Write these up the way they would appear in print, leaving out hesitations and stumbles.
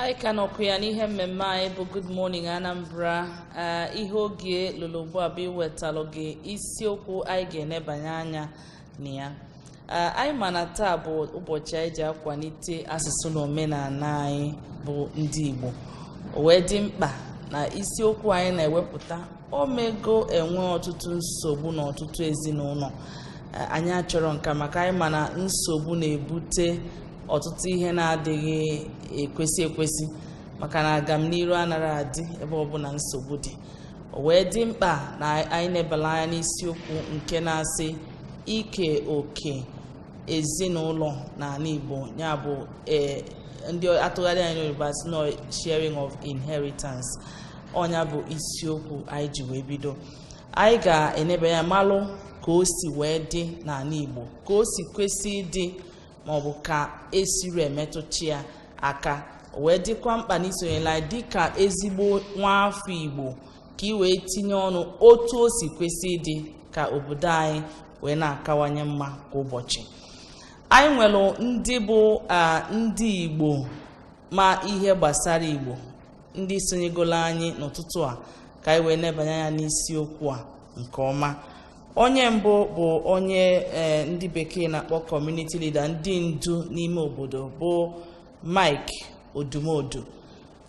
Anyị ka nọkwa ya n'ihe mmemme anyị bụ Good Morning Anambra. Ihe oge lụrụ ugbu a bụ iwetalụ gị isiokwu anyị ga-enebanye anya na ya. Anyị ma na taa bụ ụbọchị anyị ji akwalite asụsụ na omenala anyị bụ ndị Igbo. O wee dị mkpa na isiokwu anyị na-ewepụta omego enwe ọtụtụ nsogbu na ọtụtụ ezinụlọ. Anyị achọrọ nka maka anyị ma na nsogbu na-ebute ọtụtụ ihe na-adịghị ekwesị ekwesị, maka na agamniru anaghị adị ebe ọbụla nsogbu dị. O wee dị mkpa na anyị nebala anya n'isiokwu nke na-asị ike oke ezinụlọ n'ala Igbo, ya bụ ndị atụgharị anyị n'oyibo asị nọ sharing of inheritance. Ọnya bụ isiokwu anyị ji wee bido. Anyị ga-enebe ya malụ ka o si wee dị n'ala Igbo, ka o si kwesị ịdị, maọbụ ka esiri emetụchi ya aka. O wee dịkwa mkpa na isonyela anyị dịka ezigbo nwa afọ Igbo ka ị wee tinye ọnụ otu o si kwesị ịdị ka obodo anyị wee na-akawanye mma kwa ụbọchị. Anyị nwere ndị bụ ndị Igbo ma ihe gbasara Igbo, ndị sonyegolo anyị n'ụtụtụ a ka anyị wee nebanye anya n'isiokwu a nke ọma. Onye mbụ bụ onye ndị bekee na-akpọ community leader, ndị ndu n'ime obodo, bụ Mike Odumodu,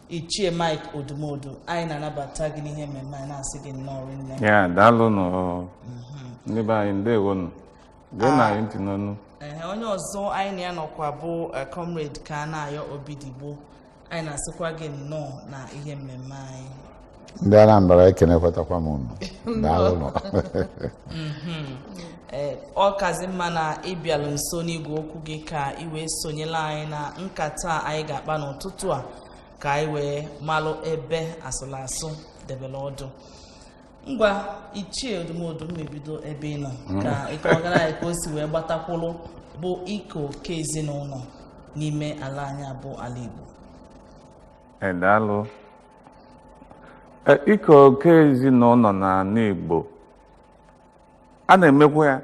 Ichie Mike Odumodu. Anyị na-anabata gị n'ihe mmemme anyị, na-asị gị nnọọ rinne. Ya, daalụnụ ndị be anyị, ndewonụ, gee na anyị ntị n'ọnụ. Ee, onye ọzọ anyị na ya nọkwa bụ Comrade Kanayo Obidigbo. Anyị na-asịkwa gị nnọọ na ihe mmemme anyị. Ndị Anambra, ekenekwatakwa m unu, daalụnụ. Ee, ọ kazi mma na ịbịalụ nso n'igwe okwu gị ka ị wee sonyela anyị na nkata anyị ga-akpa n'ụtụtụ a, ka anyị wee malụ ebe asụrụ asụ debere ọdụ. Ngwa, Ichie Odumodu, mmebido ebe ị nọ ka ịkọwagara anyị ka o si wee gbatakwụrụ bụ ike oke ezinụlọ n'ime ala anyị abụ ala Igbo. Ee, daalụ. Ike oke ezinụlọ n'ala Igbo a na-emekwa ya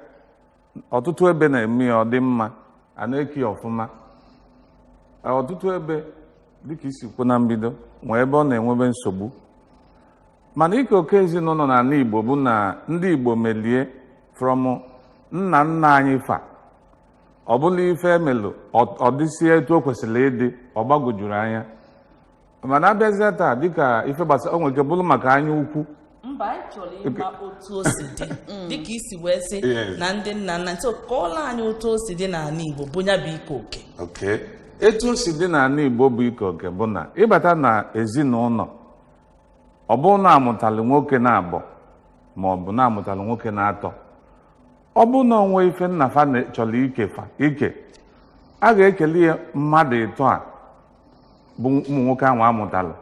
ọtụtụ ebe, na-eme ya ọ dị mma, a na-eke ya ọfụma. Ọtụtụ ebe, dịka isi kwu na mbido, nwee ebe ọ na-enwebe nsogbu. Mana ike oke ezinụlọ n'ala Igbo bụ na ndị Igbo melie from nna nna anyị fa, ọ bụla ife emelụ ọ dịsie etu o kwesịrị ịdị, ọ gbagwojuru anya. Mana abịazie taa, dịka ife gbasara o nwere ike bụrụ maka anya ukwu. Mba, anyị chọrọ ịma otu o si dị, dịka isi wee sị na ndị nna nna so kọọla anyị otu o si dị n'ala Igbo bụ ya bụ ike oke. Okay. Etu o si dị n'ala Igbo bụ ike oke bụ na ịbata na ezinụlọ, ọ bụrụ na amụtalụ nwoke na abụọ ma ọ bụ na amụtalụ nwoke na atọ, ọ bụrụ na onwe ife nna fa chọrọ ike fa ike, a ga-ekele ya mmadụ ịtọ a bụ ụmụ nwoke ahụ amụtalụ.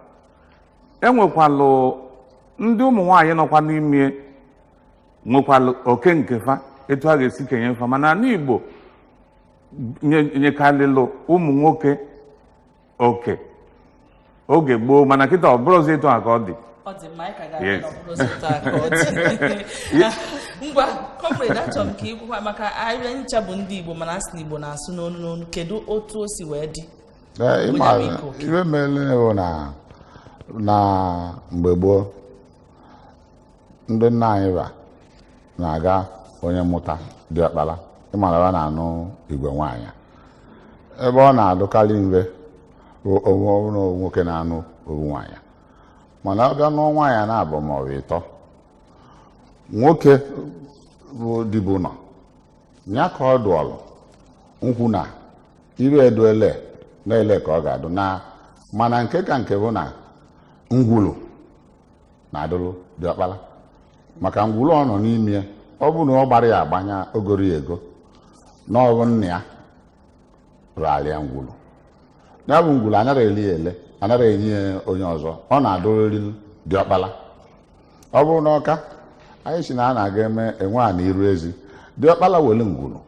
Enwekwalụ ndị ụmụ nwaanyị nọkwa n'ime, nwekwalụ oke nke fa, etu a ga-esi kenye fa. Mana ala Igbo nyekarịlụ ụmụ nwoke oke oge gboo, mana kịta ọ bụrụzi etu a ka ọ dị. Ọ dị mma, anyị ka ga-abịa na ọ bụrụ otu a ka ọ dị. Ngwa, Comrade, achọrọ m ka ị gwukwa maka anyị ncha bụ ndị Igbo, mana asị na Igbo na-asụ n'onu n'onu. Kedu otu o si wee dị? Ee, ịma Onye bụ ike oke? Iwe mere bụ na mgbe gboo, ndị nna anyị ba na-aga onye mụta diọkpara, ịmara ha na-anụ igwe nwaanyị. Ebe ọ na-adụkarị mbe bụ onwe ọbụla nwoke na-anụ owu nwaanyị, mana ọ bịa nụọ nwaanyị na-abụ ma ọ bụ ịtọ, nwoke bụ dibụ nọ ya ka ọ dụọlụ nkwụ na ibe eduele na-ele ka ọ ga-adụ na. Mana nke ka nke bụ na ngwulu na-adụrụ diọkpara, maka ngwulu ọ nọ n'ime ya, ọ bụ na ọ gbara ya agbanya ogoro ya ego na ọ bụ nna ya rara ya ngwulu. Ya bụ ngwulu anara eli ya ele, anara enye ya onye ọzọ, ọ na-adụrịrị diọkpara. Ọ bụrụ na ọka anyị si na a na-aga eme enwe a na iru ezi, diọkpara were ngwulu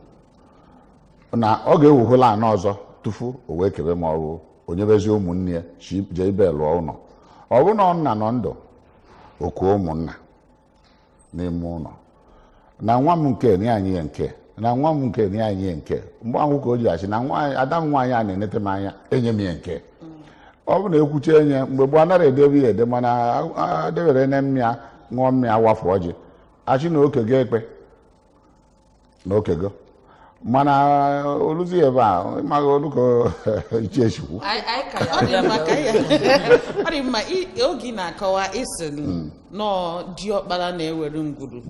na ọ ga-ewuhụla anọ ọzọ tufu o wee kebe, ma ọ bụ onyebezi ụmụnne ya si jee ibe lụọ ụlọ. Ọ bụ na ọ nna nọ ndụ, okuo ụmụnna n'ime ụlọ na nwa m nke na anyị ya nke na nwa m nke na anyị ya nke. Mgbe ahụ ka o ji asị na nwa ada m nwaanyị a na-enete m anya, enye m ya nke. Ọ bụ na ekwuchie nye mgbe gboo anaghị edebe ya ede, mana adebere na mmịa ṅụọ mmịa wafu ọjị achị na oke go ekpe na oke go, mana oluzi ebe a ịmaghị olu ka ichie chukwu. Anyị ka ya Ọ dị bịa mma ka mere. Ọ dị mma. Oge ị na-akọwa, isi nọọ diọkpara na-ewere ngwuru,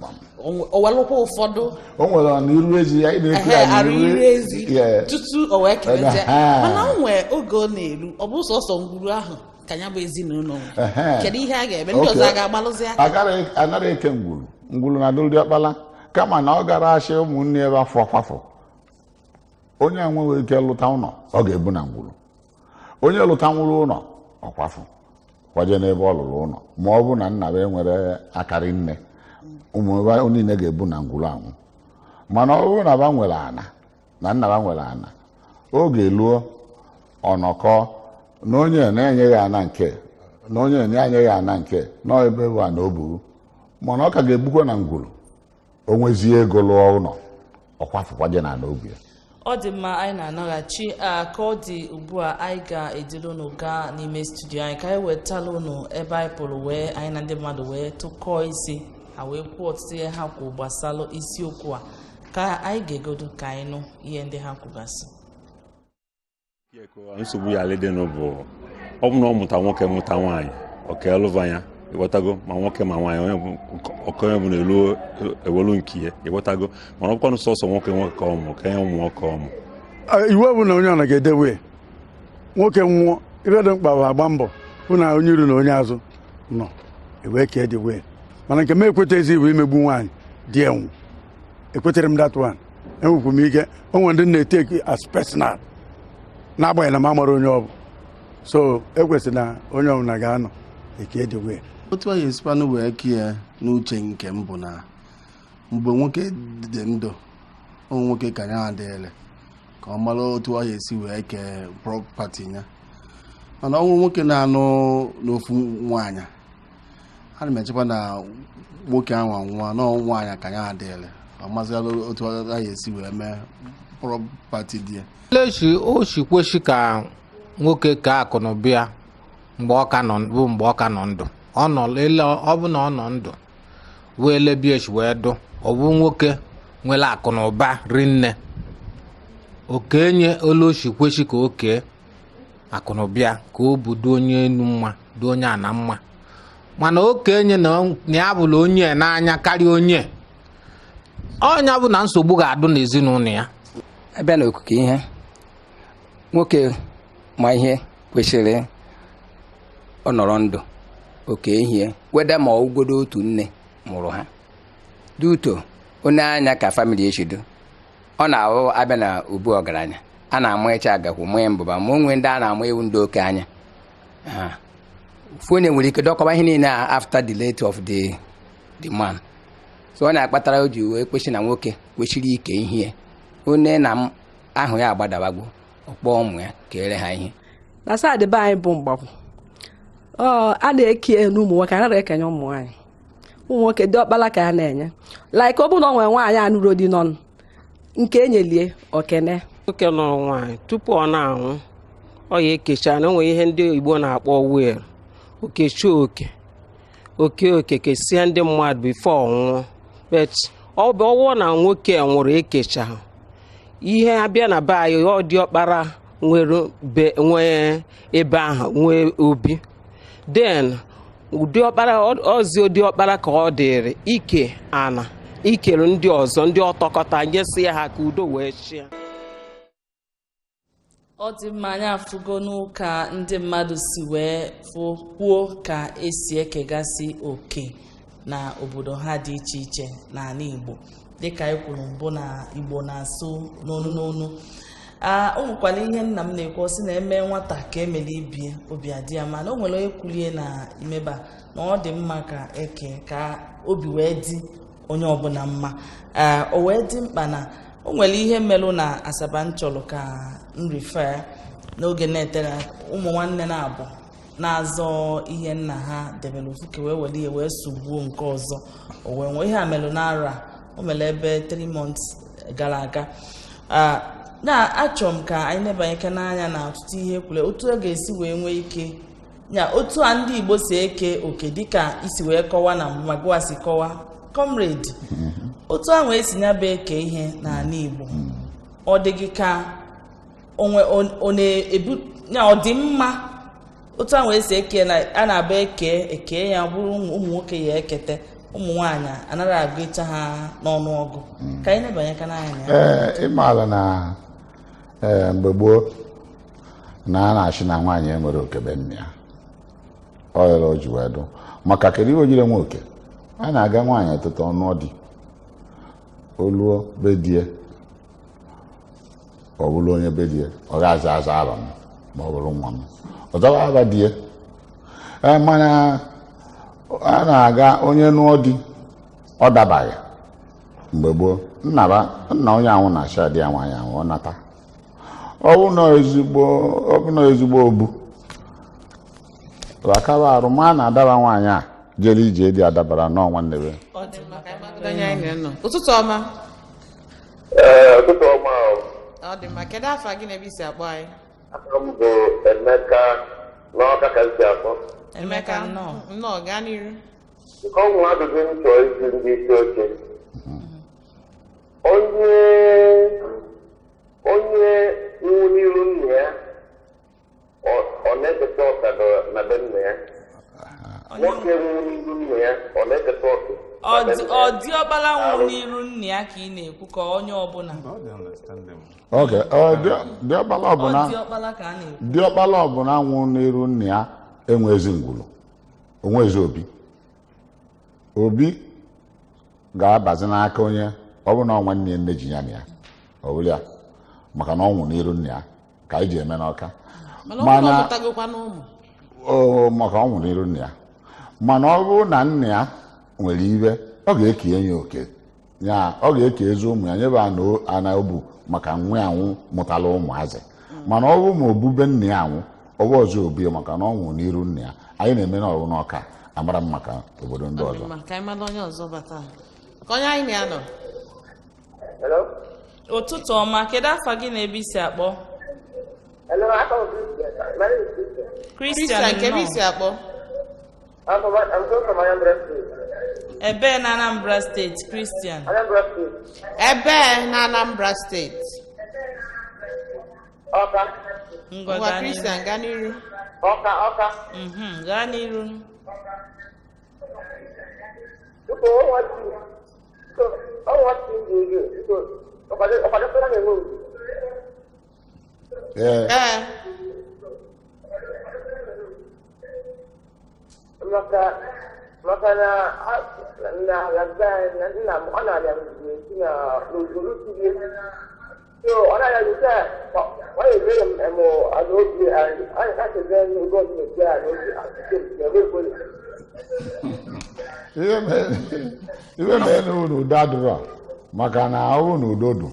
o welụkwa ụfọdụ. O nwere na iru ezi ya ị na-ekwu Ehe, ya na arụ iru ezi Yeah. tutu o wee kelezie. Ehe. Mana o nwee oge ọ na-eru, ọ bụ sọsọ ngwuru ahụ ka ya bụ ezinụlọ nwe. Ehe. Kedu ihe a ga-eme? Ndị ọzọ a ga-agbalụzi aka? Anara eke ngwuru, ngwuru na adụrụ diọkpala, kama na ọ gara achị ụmụnne ebe afọ kwafọ. Onye enweghị ike lụta ụlọ, ọ ga-ebu na ngwuru. Onye lụta nwụrụ ụlọ, ọkwafụ kwaje n'ebe ọ lụrụ ụlọ, ma ọ bụ na nna ya nwere akarị nne, ụmụ ebe niile ga-ebu na ngwuru anwụ. Mana ọ bụrụ na ba nwere ana, na nna ba nwere ana, oge luo ọnọkọ na onye na-enyeghị ana nke na onye na-enyeghị ana nke nọ ebe bụ ana o buru, mana ọ ka ga-ebukwa na ngwuru. O nwezie ego lụọ ụlọ, ọkwafụkwaje na ana obi ya. Ọ dị mma, anyị na-anaghachi a. Ka ọ dị ugbu a, anyị ga-eduru unu gaa n'ime studio anyị ka anyị wetala unu ebe anyị pụrụ wee anyị na ndị mmadụ wee tụkọọ isi ha, wee kwuo ọtụtụ ihe ha kwụ gbasalụ isiokwu a. Ka anyị ga-egodo ka anyị nụ ihe ndị ha kwugasị. Nsogbu ya alịdịnụ bụ ọ bụ na ọ mụta nwoke, mụta nwaanyị, okelụva ya, ịghọtago? Ma nwoke ma nwaanyị, onye bụ okenye bụ na-elu ewelu nke ya, ịghọtago? Mana ọ bụkwanụ sọsọ nwoke nwoke ka ọ mụ ka ya ụmụ nwoke ọ mụ. Iwu bụ na onye ọ na ga-edewe nwoke nwụọ, ibe dị mkpa bụ agba mbọ hụ na onye iru na onye azụ nọ ewee ka dị wee. Mana nke m ekwetezi bụ imegbu nwaanyị dị enwu. Ekwetere m that one. Enwekwu m ike o nwere ndị na-eteki as personal, n'agbanyeghị na m amara onye ọ bụ. So ekwesịrị na onye ọbụla ga-anọ eke dị wee. Otu anyị esikwanụ wee kie n'uche nke m bụ na mgbe nwoke dị ndụ, ụmụ nwoke ka ya adịghịrị ka ọ mara otu ọ ga-esi wee kee property ya. Mana ọnwụ nwoke na-anụ n'ofu nwaanyị, ana m echekwa na nwoke ahụ anwụọ na nwaanyị ka ya adịghịrị ọ mazịala otu ọ ga-esi wee mee property dị ya. Lechi o si kwesị ka nwoke ka akụnụba ya mgbe ọ ka nọ, bụ mgbe ọ ka nọ ndụ. Ọ nọ ele, ọ bụ na ọ nọ ndụ wee lebiechi wee dụ, ọ bụ nwoke nwere akụnụba rinne, okenye olu o si kwesị ka o kee akụnụba ya ka o budo onye enu mma, do onye ana mma. Mana okenye na ya bụla onye n'anya karịa onye ọnya bụ na nsogbu ga-adụ n'ezinụlọ ya. Abịa n'okike, ihe nwoke ma ihe kwesịrị ọ nọrọ ndụ oke ihe weda ma ọgwụgodo otu nne mụrụ ha duto onye anya ka family echido. Ọ na-ahụ abịa na ubu ọgaranya a na-amụ ịcha agakwu mụọ mbụba, ma onwe ndị a na-amụ ewu ndị oke anya ha. Ofu onye nwere ike dọkọba ihe niile a after the late of the man. So ọ na-akpatara o ji wee kwesị na nwoke kwesịrị ike ihe onye na ahụ ya agbadabagbo, ọkpọ ụmụ ya kere ha ihe. Na side be anyị bụ mgbagwo, ọ a na-eke n'ụmụ nwoke, anaghị ekenye ụmụ nwaanyị. Ụmụ nwoke dị ọkpala ka a na-enye, like ọ bụrụ na ọ nwere nwaanyị anụrụ di nọ nke enyelie okene. Nwoke nụrụ nwaanyị, tupu ọ na-anwụ, ọ ya ekecha na o nwere ihe ndị Igbo na-akpọ will, okechi oke oke oke kesie ndị mmadụ before ọ nwụọ. But ọ bụ ọwụ na nwoke nwụrụ ekecha ihe, abịa na be anyị, ọ dị ọkpara nwere be nwee ebe ahụ nwee obi. Then ụdị ọkpara ọzi, ụdị ọkpara ka ọ dịrị ike ana ikere ndị ọzọ, ndị ọtọkọta nyesị ha ka udo wee chịa. Ọ dị mma, anyị afụgo n'ụka ndị mmadụ si wee fụ kwuo ka esi ekegasị oke na obodo ha dị iche iche n'ala Igbo. Dịka anyị kwuru mbụ na Igbo na-asụ n'onu n'onu a, o nwekwara ihe nna m na-ekwu, ọ sị na eme nwata ka emere ibie, obi adị ya. Mana o nwere onye kwulie na imeba na ọ dị mma ka eke ka obi wee dị onye ọbụla mma. Ee, o wee dị mkpa na o nwere ihe melụ na Asaba m chọrọ ka m refer n'oge na-etere ụmụ nwanne na-abụ na-azọ ihe nna ha debere ofu ka wee were ihe wee sugbuo nke ọzọ. O wee nwee ihe a melụ n'arọ a, o mere ebe 3 months gara aga. Na achọrọ m ka anyị nebanyeke n'anya na ọtụtụ ihe ekwule, otu ọ ga-esi wee nwee ike ya, otu a ndị Igbo si eke oke, dịka isi wee kọwa na mbụ ma gụwa si kọwa, comrade, otu ahụ esi ya bụ eke ihe n'ala Igbo, ọ dị gị ka onwe ọ na-ebu ya, ọ dị mma otu ahụ esi eke na a na-abụ eke eke ya, ọ bụrụ ụmụ nwoke ya ekete, ụmụ nwaanyị anaghị agụcha ha n'ọnụọgụ? Ka anyị nebanyeka n'anya ya. Ee, ịmaala na ee, mgbe gboo na a na-achị na nwaanyị enwere oke be nne ya, ọ yọrọ o ji wee dụ maka kedu ihe o jiri nwe oke. A na-aga nwaanyị etete ọnụ dị oluo be die, ọ bụrụ onye be die, ọ ga-aza aza aba m ma ọ bụrụ nwa m, ọ zawa aba die. Ee, mana a na-aga onye nụọ di, ọ dabaghị mgbe gboo, nna onye ahụ na-achị adị ya nwaanyị ahụ, ọ nata, ọ bụ na ezigbo, ọ bụ na ezigbo obu rakaba arụ ma a na-adaba nwaanyị a jere ije dị adabara nọọ nwanne be. Ọ dị mma, ka anyị magodo onye anyị na-anọ. Ụtụtụ ọma. Ee, ụtụtụ ọma o. Ọ dị mma. Kedu afa gị na ebe isi akpọ anyị? Aha m bụ Emeka n'Ọka ka m si akpọ. Emeka, nnọọ. Nnọọ, gaa n'iru. Nke ọnwụ ajụjụ m chọrọ ịjụ ndị isi oche. Onye nwụ n'iru nna ya, ọ na-eketa ọka na be nna ya? Nwoke nwụ n'iru nna ya, ọ na-eketa ọka na be nna ọ ya? Diọkpala nwụrụ n'iru nna ya ka ị na-ekwu, ka onye ọbụla? Oke diọkpala Ọ ọbụla. Diọkpala ka a na-ekwu. Diọkpala ọbụla nwụ n'iru nna ya enwezi ngwulu, onwezi obi. Obi ga-abazi n'aka onye ọ bụ na ọ nwanne ya nne ji ya na ya, ọ bụrụ ya maka na ọ nwụ n'iru nna ya ka anyị ji eme n'Ọka. Mana ọ bụrụ na ọ mụtagokwa n'ụmụ? O maka ọ nwụrụ n'iru nna ya, mana ọ bụrụ na nna ya nwere iwe, ọ ga-ekenye ya oke ya, ọ ga-eke ezi ụmụ ya nyebe ana obu maka nwa ya anwụ mụtala ụmụazị. Mana ọ bụrụ ma obube nna ya anwụ, ọ bụ ọzọ obi ya maka na ọ nwụrụ n'iru nna ya. Anyị na-eme n'ọrụ n'Ọka, amara m maka obodo ndị Ọ dị ọzọ. mma, ka anyị mara onye ọzọ bata, ka onye anyị na-anọ. Hello? Ụtụtụ ọma. Kedu afa gị na ebe isi akpọ? Hello, aka m Christian. My name is Christian. Christian, Christian, kedu nnọọ. isi akpọ? I'm from Anambra State. Ebee na Anambra Steeti, Christian? Anambra State. Ebee na Anambra Steeti? Ọka. Ngwa, Ngwa gaa n'iru. Christian, gaa n'iru. Ọka, Ọka. Gaa n'iru. Biko, ọnwa ti ndị ego, biko, ọkwado fere na-enwe ugwu. Ee. Ee. Maka na be anyị na nna m, ọ na-abịa esi na n'usoro sie, so ọ na-abịa nke a, ọ na-emere m emu ala obi anyị achọzi oge ọzọ na-esi ala obi ebe ekwere. Ihe mere na udo adịrọ maka na ọ bụrụ na udo dụ,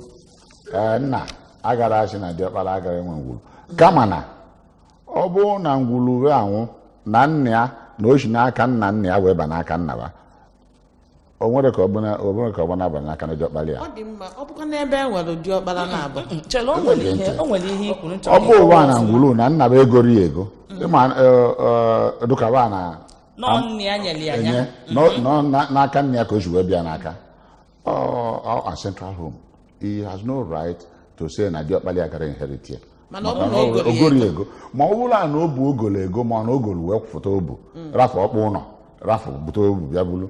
ee, nna agara achị na diọkpara agara enwe ngwuru, kama na ọ bụrụ na ngwuru wee anwụ na nna ya, na o si n'aka nna nna ya wee ba n'aka nna ya, o nwere ka ọ bụna o nwere ka ọ bụna aba n'aka na diọkpara ya. Ọ dị mma. Ọ bụkwa n'ebe e nwere diọkpara na-abụ? Chere, o nwere ihe, o nwere ihe i kwuru m chọrọ Ọ bụ ụwa ịkọwa na ọfụma. ngwuru na nna bụ egori ya ego, ịma dụkaba na Nọọ nna ya nyere ya enye ya. n'aka nna ya ka o si wee bịa n'aka ọ central home, he has no right to say na diọkpara ya gara inherit ya. Mana ọ Maka bụrụ na o goro ya ogori ego, ma ọ bụrụ na o bu ogolo ego, ma ọ na ogolo wee fụta obu rafụ ọkpụ ụlọ rafụ bute obu bịa bulu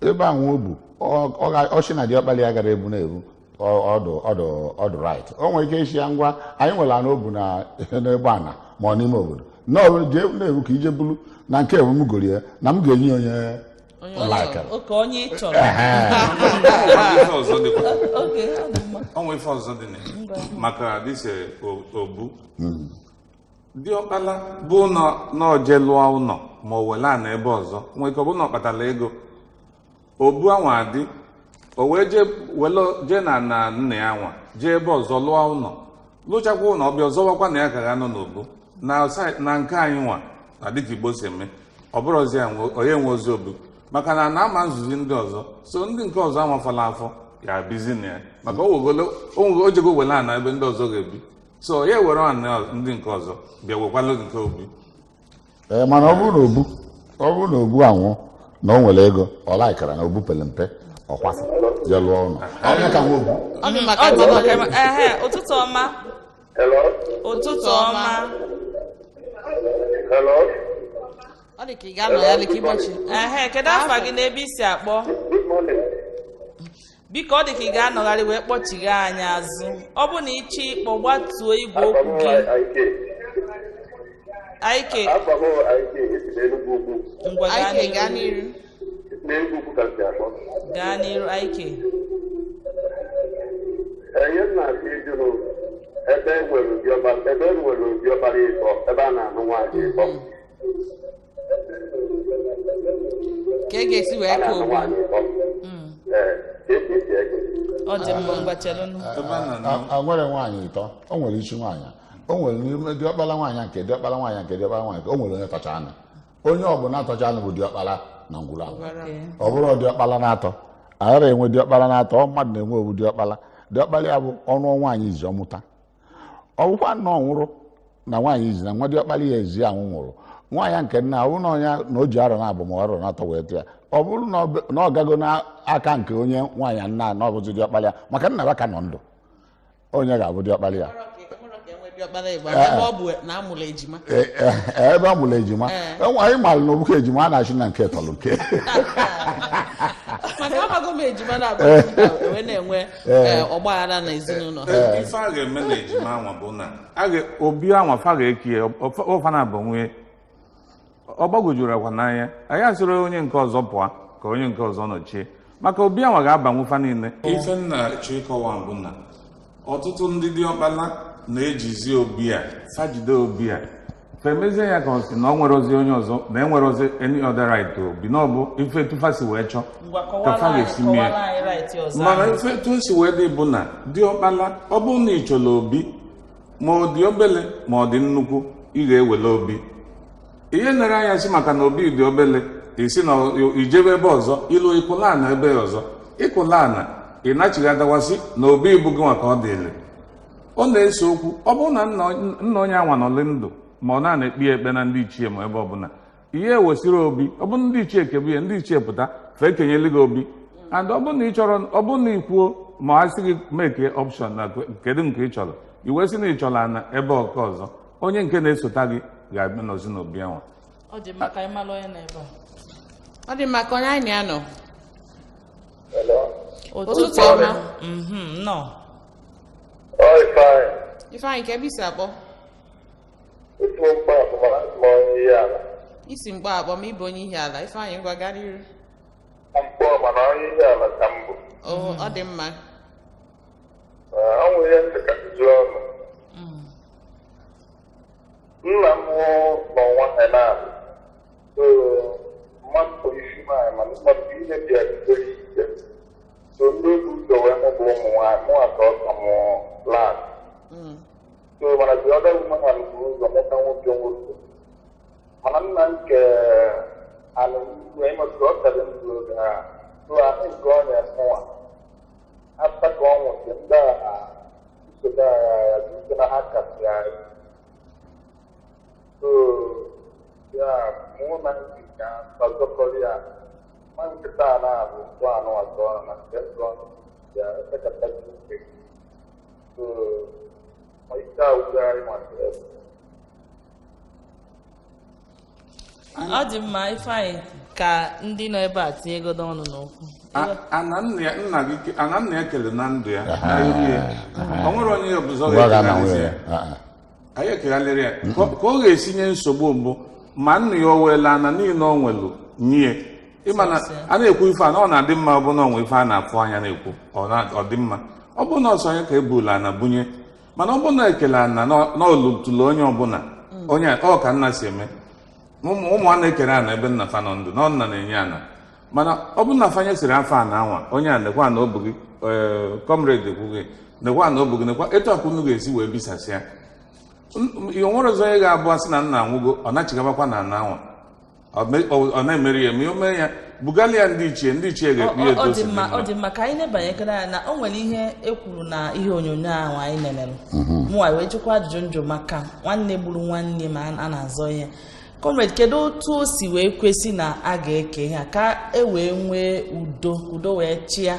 ebe a nwe obu, ọ sị na diọkpara ya gara ebu na-ebu ọdụ ọdụ ọdụ right. O nwere ike isi ya, ngwa, anyị nwere ana obu na n'ebe ana ma ọ n'ime obodo na ọ jee na-ebu ka ije bulu na nke ebu m goro ya na m ga-enye onye laikere. Oke onye ị chọrọ. Ife ọzọ dịkwa. Oke, ọ dị mma. Ọnwa ife ọzọ dị na ya. Maka dịse obu diọkpala bụ nọ n'oje lụọ ụlọ ma o were ana ebe ọzọ nwee ike ọ bụ na ọ kpatara ego obu anwa adị, o wee jee were jee na nna ya nwa jee ebe ọzọ lụọ ụlọ, lụchakwa ụlọ, ọbịa ọzọwakwa na ya ka ga nọ n'obu na na nke anyị nwa na dịka Igbo si eme, ọ bụrụzi ya onye nwe ozi obu maka na na ama nzuzi ndị ọzọ, so ndị nke ọzọ anwafọla afọ. Ya bizi na ya maka o jego were ana ebe ndị ọzọ ga-ebi, so ya were ana ndị nke ọzọ bịa wekwalụ nke obi. Ee, mana ọ bụrụ na obu anwụ na o nwere ego, ọ laikara na obu pere mpe, ọ kwasị jee lụọ ụlọ. Onye ka nwe obu? Ụtụtụ ọma. Ụtụtụ ọma. Ọ dị ka ị ga-anọ ya leka ịbọchị. Kedu afa gị n'ebe isi akpọ? Biko, ọ dị ka ị ga-anọgharị wee kpọchigha anyị azụ. Ọ bụ na ịchọ ịkpọ, gbatuo igwe okwu gị. Aike. Ngwa, gaa n'iru. Gaa n'iru, Aike. Ihe m na-asị ịjụrụ, ebe e nwere obi ọbara ịtọ, ebe a na-anụ nwaanyị ịtọ, ka e ga-esi wee ka obi? Ọ dị mma, mgbachelụnụ. Nwere nwaanyị ịtọ, o nwere isi nwaanyị, o nwere n'ime diọkpala nwaanyị nke diọkpala nwaanyị nke diọkpala nwaanyị, o nwere onye tọcha anụ. Onye ọbụla tọcha anụ bụ diọkpala na ngwụrụ ahụ. Ọ bụrụ diọkpala na-atọ, aghara enwe diọkpala na-atọ, mmadụ na-enwe obu diọkpala. Diọkpala ya bụ ọnụ nwaanyị izi ọmụta. Ọ bụkwa na ọ nwụrụ na nwaanyị izi na nwa diọkpala ya ezi anwụ nwụrụ, nwaanyị nke nna, ọ bụrụ na onye na o ji arọ na abụ ma ọ rọrọ na-atọ wee tụ ya, ọ bụrụ na ọ gago n'aka nke onye nwaanyị nna na ọ bụzi diọkpala ya, maka nna ya ka nọ ndụ, onye ga-abụ diọkpala ya. Ebe a mụrụ ejima, anyị maara na obuka ejima a na-achị na nke tọrọ nke. Maka amago m ejima na-abụ na-enwe ọgbaghara na ezinụlọ. Ife a ga-eme na ejima anwa bụ na obi anwa fa ga-eki ya ọfa na abụ nwunye ọ gbagwojuru akwa n'anya, anyị asịrị onye nke ọzọ pụọ ka onye nke ọzọ nọchie, maka obi anwa ga-abanwu fa niile. Ife nna chọ ịkọwa bụ na ọtụtụ ndị diọkpala na-ejizi obi a fajide obi a femezie ya ka ọ sị na ọ nwere ozi onye ọzọ na enwere ozi any other right obi na ọ bụ ife tụfasi wee chọọ ka fa ga-esi mee. Mana ife tụsi wee dị bụ na diọkpala, ọ bụrụ na ị chọrọ obi, ma ọ dị obele ma ọ dị nnukwu, ị ga-ewele obi. Ihe nere anya si maka na obi dị obele, isi na ijebe ebe ọzọ ilu ịkụla ana ebe ọzọ ịkụla ana, ị nachighadawasị na obi bụ gị maka ọ dịrị. Ọ na-ese okwu. Ọ bụrụ na nna onye anwa nọlị ndụ, ma ọ na-ekpe ya ekpe na ndị ichie ma ebe ọbụla ihe ewesịrị obi, ọ bụrụ ndị ichie kebu ya, ndị ichie pụta fee kenyelu gị obi. And ọ bụrụ na ị chọrọ, ọ bụrụ na ị kwuo ma a sị gị make option na kedu nke ị chọrọ, i wee sị na ị chọrọ ana ebe ọka ọzọ, onye nke na-esota gị ga-abịa nọzi n'obi anwa. Ọ dị mma ka anyị malụ onye nọ ebe a. Ọ dị mma ka onye anyị na-anọ. Ụtụtụ ọma. Nọ. Ifeanyị, ka ebe isi akpọ? Isi mkpọ akpọ ma ịbụ onye ihe ala. Ifeanyị, ngwa, gaa n'iru. Mkpọ, mana onye ihe ala ka mbụ. Ọ dị mma. Ọ nwere ihe ntị ka jụọ ọnụ. Nna m nọ nwanne na-abụ so mmadụ isi nwaanyị, mana mmadụ ihe dị ya bidoro ike, so ndị obi ụzọ wee mụbụ ụmụ nwaanyị mụ atọ ka mụ lad, so mana the other woman bụ ụzọ mụta nwoke nwoke, mana nna nke ala ugwu ịmụta ọ kara ndụ oge ha, so ahụ nke ọ na-emụwa afta ka ọ nwụsị, ndị a nsogbu agha ya dị ike na ha kasị anyị. So ya mụ na ndị ka ọzọkọrọ ya nwa nkịta a na-abụ nke anụ atọ na nke ntọ ya ekekata ike, so ma ike awụgharị masịrị. Ọ dị mma, Ifeanyị, ka ndị nọ ebe a tinyegodo ọnụ n'okwu. Ana nna ya kele na ndụ ya na iru ya, ọ nwere onye ọbụzọ ga-ekegharịzi ya. Anyị ekegharịrị ya ka ọ ga-esi nye nsogbu mbụ ma nna ya o weela ana niile o nwelu nye. Ịma na a na-ekwu ife a na ọ na-adị mma, ọ bụ na onwe ife a na-afụ anya na-ekwu ọ dị mma, ọ bụ na ọsọ onye ka ebula ana bunye, mana ọ bụ na ekele ana na olutulu onye ọbụla onye ọ ka nna si eme ụmụ a na-ekere ana ebe nna fa nọ ndụ na nna na-enye ana, mana ọ bụ na fanye siri afọ ana anwa onye a nekwa na obu gị, comrade ekwu gị nekwa na obu gị nekwa etu akwụnụ ga-esi wee bisasịa ihe. Nwere ọzọ onye ga-abụ asị na nna anwụgo, ọ nachigabakwa na ana anwa, ọ na-emeri ya ma o mee ya Bugala ya ndị ichie, ndị ichie ga-ekpe ya etu ọ o si dị dị mma, ọ mma. dị mma. Ka anyị nebanyekere anya na o nwere ihe e kwuru na ihe onyonyo ahụ anyị nenere. Mụnwa wee jụkwa ajụjụ njụ maka nwanne gburu nwanne ma a na-azọ ihe. Comrade, kedu otu o si wee kwesị na a ga-eke ihe a ka e wee nwee udo, udo wee chịa,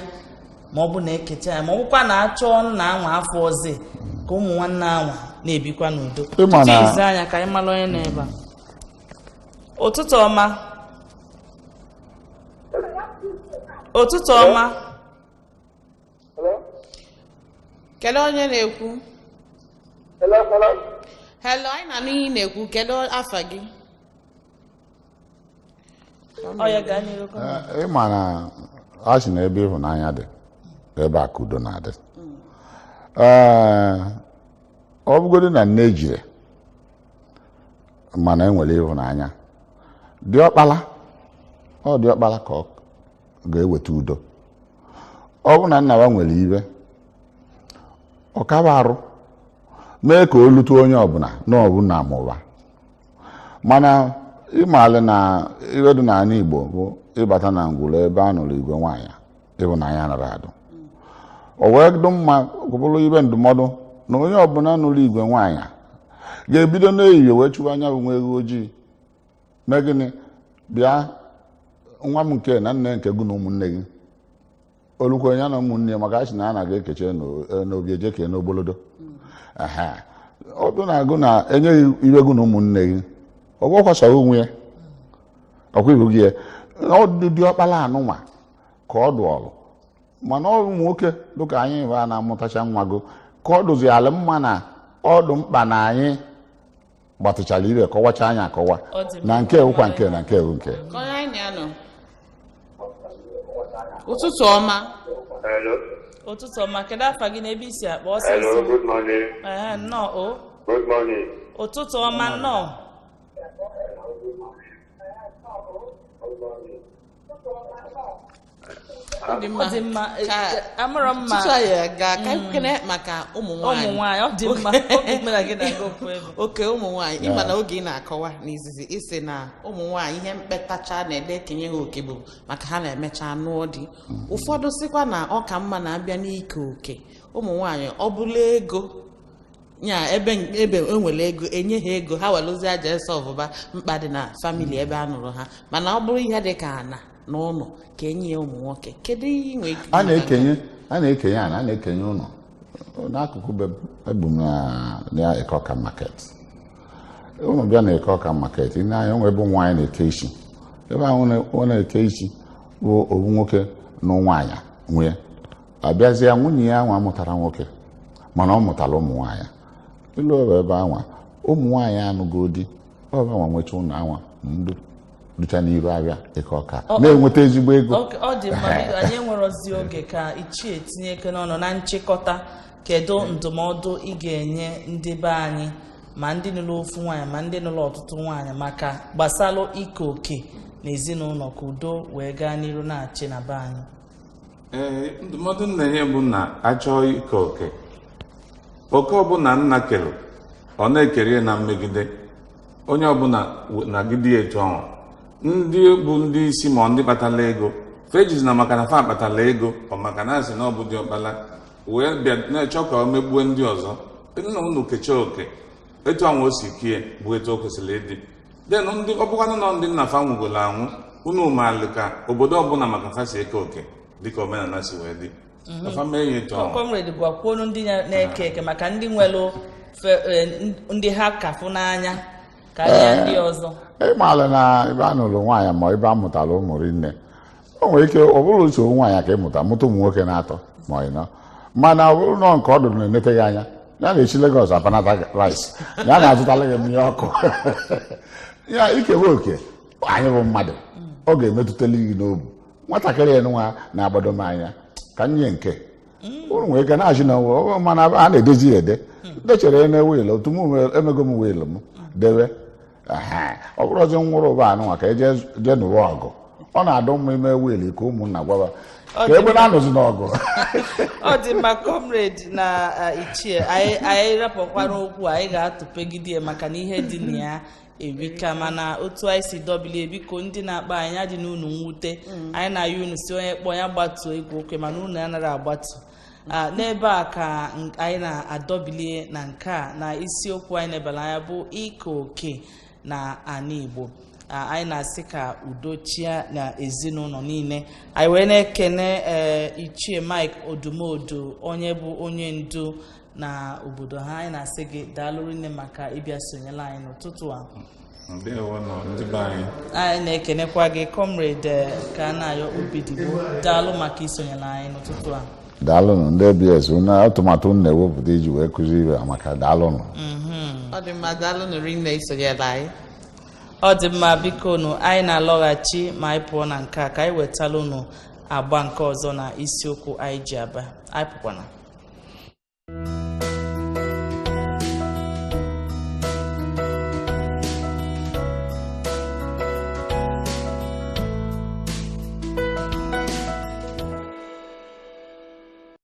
ma ọ bụ na ekecha ya, ma ọ bụkwa na achọọ nna anwa afọ ọzọ ka ụmụ nwanne anwa na-ebikwa n'udo? Ịma na- Tutu ize anya ka anyị mara onye nọ ebe a. Ụtụtụ ọma, ụtụtụ ọma. Kedu onye na-ekwu? Hello, hello. Hello, anyị na-anụ ihe ị na-ekwu. Kedu afa gị? Ọ ya, gaa n'iru, comrade. Ị ma na a sị na ebe ịhụnanya dị, ebe akụ udo na-adị. Ee, ọ bụgodị na nne ejire, mana enwere ịhụnanya, diọkpala, ọ diọkpala ka ọ ga-eweta udo. Ọ bụ na nna ya nwere iwe, ọ kaba arụ mee ka o lute onye ọbụla na ọbụna amụba. Mana ịmalị na iwe dị n'ala Igbo bụ ịbata na ngwụrụ ebe a nụrụ igwe nwaanyị, ịhụnanya nara adụ. O wee dị mma bụrụ ibe ndụmọdụ na onye ọbụla nụrụ igwe nwaanyị ga-ebido n'ehihie wee chụwa anya bụ nwa ewu ojii. Mee gịnị? Bịa, nwa m nke na nne nke gị na ụmụnne gị olukwe ya na ụmụnne ya, maka a sị na a na-aga ekeche n'obi eje kee n'ogbolodo. Ehe. Ọ bụ na agụ na enyeghị iwe gị na ụmụnne gị, ọ gwọkwasara onwe ya, ọkwa ibu gị ya ọ dị ọkpala anụnwa ka ọ dụ ọlụ. Mana ọ ụmụ nwoke dịka anyị bụ a na-amụtacha nwa go ka ọ dụzi ala mma na ọ dụ mkpa na anyị gbatịchara ibe kọwacha anyị akọwa Ọ dị mma. na nke ewukwa nke na nke ewu nke. Ka onye anyị na-anọ. Ụtụtụ ọma. Hello. Ụtụtụ ọma. Kedu afa gị na ebe isi akpọ ọsịsọ? Hello. Good morning. Ehe, nnọọ o. Good morning. Ụtụtụ ọma, nnọọ. Ọ dị mma. Ọ dị mma. Ka Amụrụ mma. Tutu anyị aga, ka anyị kene maka ụmụ nwaanyị. Ụmụ nwaanyị, ọ dị mma. Obi mụ na gị na-aga ofu ebe. Oke ụmụ nwaanyị, ịma na oge ị na-akọwa n'izizi, isi na ụmụ nwaanyị ihe mkpetacha na-ede ekenye ha oke bụ maka ha na-emecha nụọ di. Ụfọdụ sịkwa na ọ ka mma na-abịa n'ike oke ụmụ nwaanyị, ọ bụla ego nya ebe ebe enwere ego, enye ha ego, ha welụzie aja ese ọvụba mkpa dị na family ebe a nụrụ ha. Mana ọ bụrụ ihe dị ka ana na ụlọ, ka enye ya ụmụ nwoke. Kedu ihe ị nwere ike A na-ekenye, a na-ekenye ana, a na-ekenye ụlọ. N'akụkụ be ebu m na Eke Ọka Market. Ụnụ bịa na Eke Ọka Market, ị na-anya onwe ebe ụmụ nwaanyị na-eke isi. Ebe ahụ ọ na-eke isi bụ obu nwoke na nwaanyị nwee abịazie. Nwunye ya nwa mụtara nwoke, mana ọ mụtara ụmụ nwaanyị. Ilu ebe ebe anwa ụmụ nwaanyị anụgo di, ọba nwa nwecha ụlọ anwa ndụ dụcha n'iru ahịa Eke Ọka, na-enweta ezigbo ego. Ọ ọ dị mma. Biko, anyị enwerozi oge, ka ichie tinye eke n'ọnụ na nchịkọta. Kedu ndụmọdụ ị ga-enye ndị be anyị, ma ndị nụrụ ofu nwaanyị ma ndị nụrụ ọtụtụ nwaanyị, maka gbasalụ ike oke na ezinụlọ, ka udo wee gaa n'iru na-achị na be anyị? Ee, ndụmọdụ m na-enye bụ na achọọ ike oke, oke ọbụla nna kere, ọ na-ekere ya na mmegide onye ọbụla nagide ya etu ọnwa. Ndị bụ ndị isi ma ndị kpatara ego fejiz na maka na fa kpatara ego, ọ maka na asị na ọ bụ diọkpala wee bịa na-echọ ka o megbuo ndị ọzọ. Nna unu kechaa oke etu anwa o si kie bụ etu o kwesịrị ịdị. Den ndị ọ bụkwanụ na ndị nna fa nwugolo anwụ, unu maali ka obodo ọbụla maka fa si eke oke dịka omenala si wee dị. Ka fa mee ya etu ọnwa. Comrade, gwakwuonu ndị na-eke eke maka ndị nwere ndị ha kafụ n'anya karịa ndị ọzọ. Ịmaala na ebe a nụrụ nwaanyị ma ebe a mụtara ụmụ rinne, o nwere ike ọ bụrụ usoro nwaanyị ka ịmụta, mụta ụmụ nwoke na-atọ ma ọ nọ. Mana ọ bụrụ nọ nke ọ dụrụ na-enete gị anya, ya na-esi Lagos apanata rice, ya na-azụtala gị mmiri ọkụ ya. Ikewe oke anyị bụ mmadụ, ọ ga-emetụtali gị n'obu. Nwatakịrị ya nwa na-agbado m anya ka nye nke ụnụ nwere ike na-achị na ọ, mana a na-edezi ya ede dechere ya na will. Otu m emego m will m dewe. Ehe, ọ bụrụ ọzọ nwụrụ ụba anụnwa ka eje jee nụwa ọgụ, ọ na-adụ mma ime will ka ụmụnna gwaba Ọ ka dị ebe mma. na-anọzi n'ọgụ. Ọ dị mma, comrade na ichie. Anyị rapụkwara okwu, anyị ga-atụpegide ya maka na ihe dị na ya. Erika, mana otu anyị si dọbilie, biko ndị na-akpa anyị ya dị n'unu mwute. Anyị na-ayọ unu si onye kpọọ ya gbatuo igwe okwe, mana unu anaghị agbatu. N'ebe a ka anyị na-adọbilie na nke a na isiokwu anyị nebara anya bụ ike oke na ana Igbo. Anyị na-asị ka udo chia na ezinụlọ niile. Anyị wee na-ekene ee Ichie Mike Odumodu, onye bụ onye ndu na obodo ha. Anyị na-asị gị daalụ nne maka ịbịa sonyere anyị n'ụtụtụ a. Ndewo nọ ndị be anyị. Anyị na-ekenekwa gị, Comrade Kanayo Obidigbo, daalụ maka isonyere anyị n'ụtụtụ a. Daalụnụ ndị ABS, unu atụmatụ unu na-ewepụta iji wee kụzi ibe maka, daalụnụ. Ọ dị mma, daalụ rinne isonyere anyị. Ọ dị mma, biko nụ, anyị na-alọghachi ma anyị pụọ na nke a ka anyị wetala unu agba nke ọzọ na isiokwu anyị ji aba. Anyị pụkwana.